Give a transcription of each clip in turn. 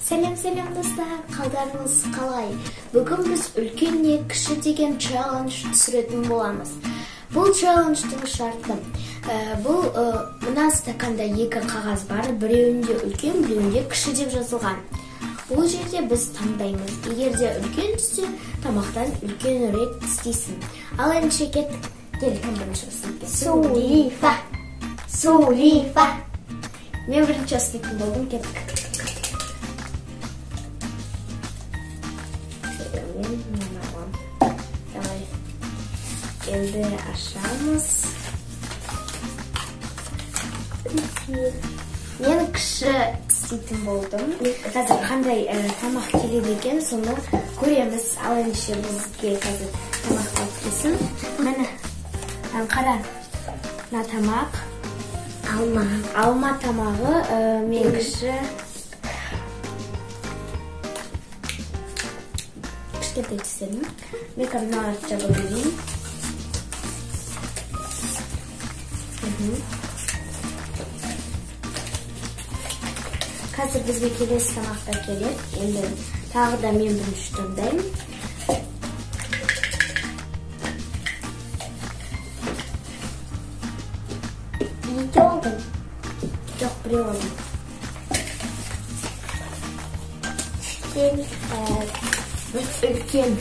Сәлем сәлем достар, қалдарыңыз қалай? Бүгін біз үлкен не кіші деген челлендж түсіретін боламыз. Бұл челлендждің шарты. Бұл мына стаканда екі қағаз бар, біреуінде үлкен, біреуінде кіші деп жазылған. Бұл жерде біз таңдаймыз. Егер де үлкен түссе, тамақтан үлкенірек тістейсің. Ал ендеше кеттік. Кел, кім бірінші ұстап кетсін? Сулифа. Сулифа. Мен бірінші ұстайтын болдым, кеттік. Мен мынаны аламын. Давай. Енді ашамыз. Мен кіші тістейтін болдым. Қазір қандай тамақ келеді екен, соны көреміз. Ал ендеше бізге қазір тамақ алып келсін. Міне, қара, мына тамақ. Алма. Алма тамағы, мен кіші. Кішкентай тістедім. Мен қазір мыналарды жабып берейін. Қазір бізге келесі тамақтар келеді. Енді тағы да мен бірінші таңдаймын. Екі алдым. Жоқ, біреу алдым. Кішкентай. Үлкен.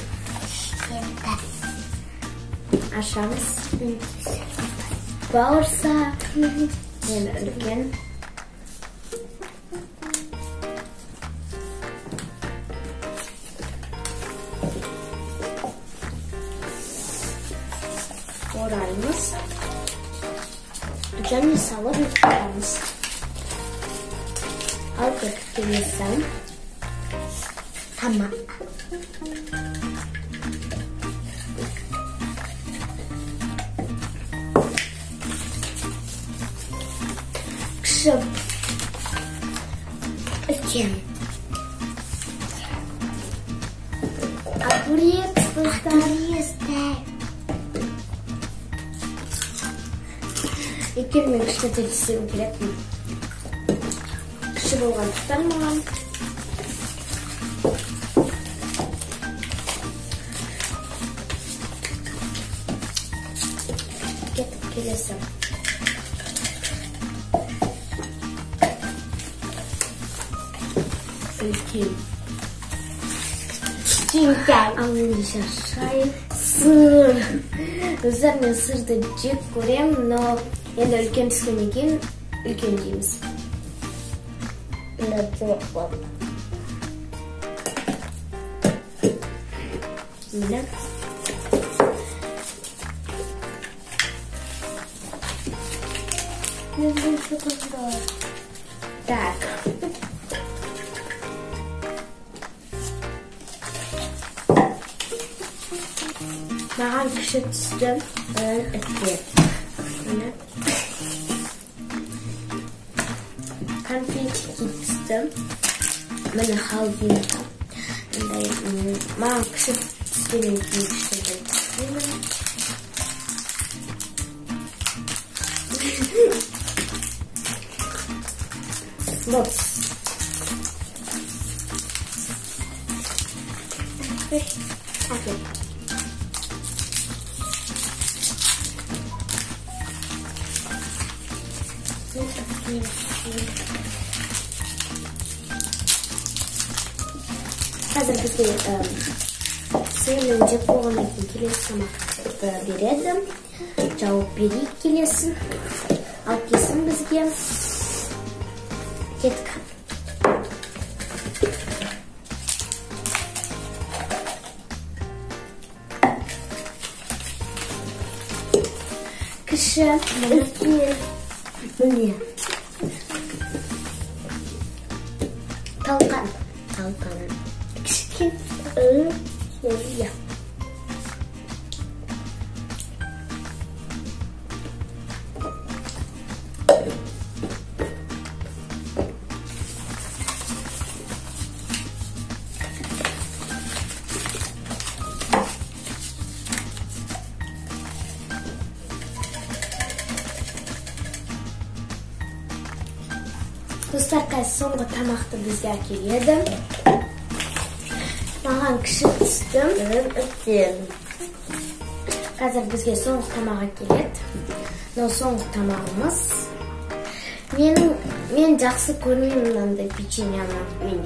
Кішкентай. Ашамыз. Бауырсақ. Мен үлкен. Ораймыз. Және салып аламыз. Ал кеттік келесі. Тамақ. Кіші. Үлкен. Огурец, достар. Огурец. Өйткені мен кішкентай тістегім келетін. Кіші болғандықтан маған. Кеттік келесі. Үлкен. Кішкентай. Ал ендеше шай, сыр. Достар, мен сырды жек көремін, но енді үлкен түскеннен кейін үлкен жейміз. Мына жоқ болды. Міне. Мен бірінші таңдадым. Так. Маған кіші түсті, үлкен. Міне. Конфетики түсті. Міне холодильник. Мындай, маған кіші түскеннен кейін кішкентай түстеймін. Вот. Окей. Қазір бізге сырмен жеп болғаннан кейін келесі тамақты береді. Жауып берейік келесін. Алып келсін бізге. Кеттік. Кіші, Үлкен. міне. Талқан. Талқан. Кішкентай. Иә. Достар, қазір соңғы тамақты бізге әкеледі. Маған кіші түсті. Мен үлкен. Қазір бізге соңғы тамақ әкеледі. Мынау соңғы тамағымыз. Мен жақсы көрмеймін мынандай печеньені. Мен.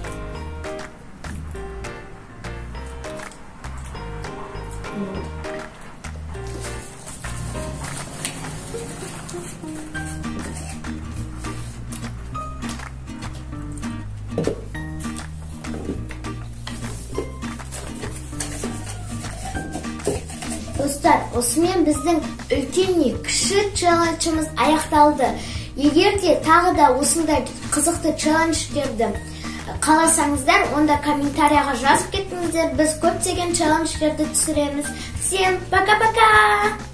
Достар, осымен біздің үлкен не кіші челленджіміз аяқталды. Егер де тағы да осындай қызықты челлендждерді қаласаңыздар, онда комментарияға жазып кетіңіздер. Біз көптеген челлендждерді түсіреміз. Всем пока-пока!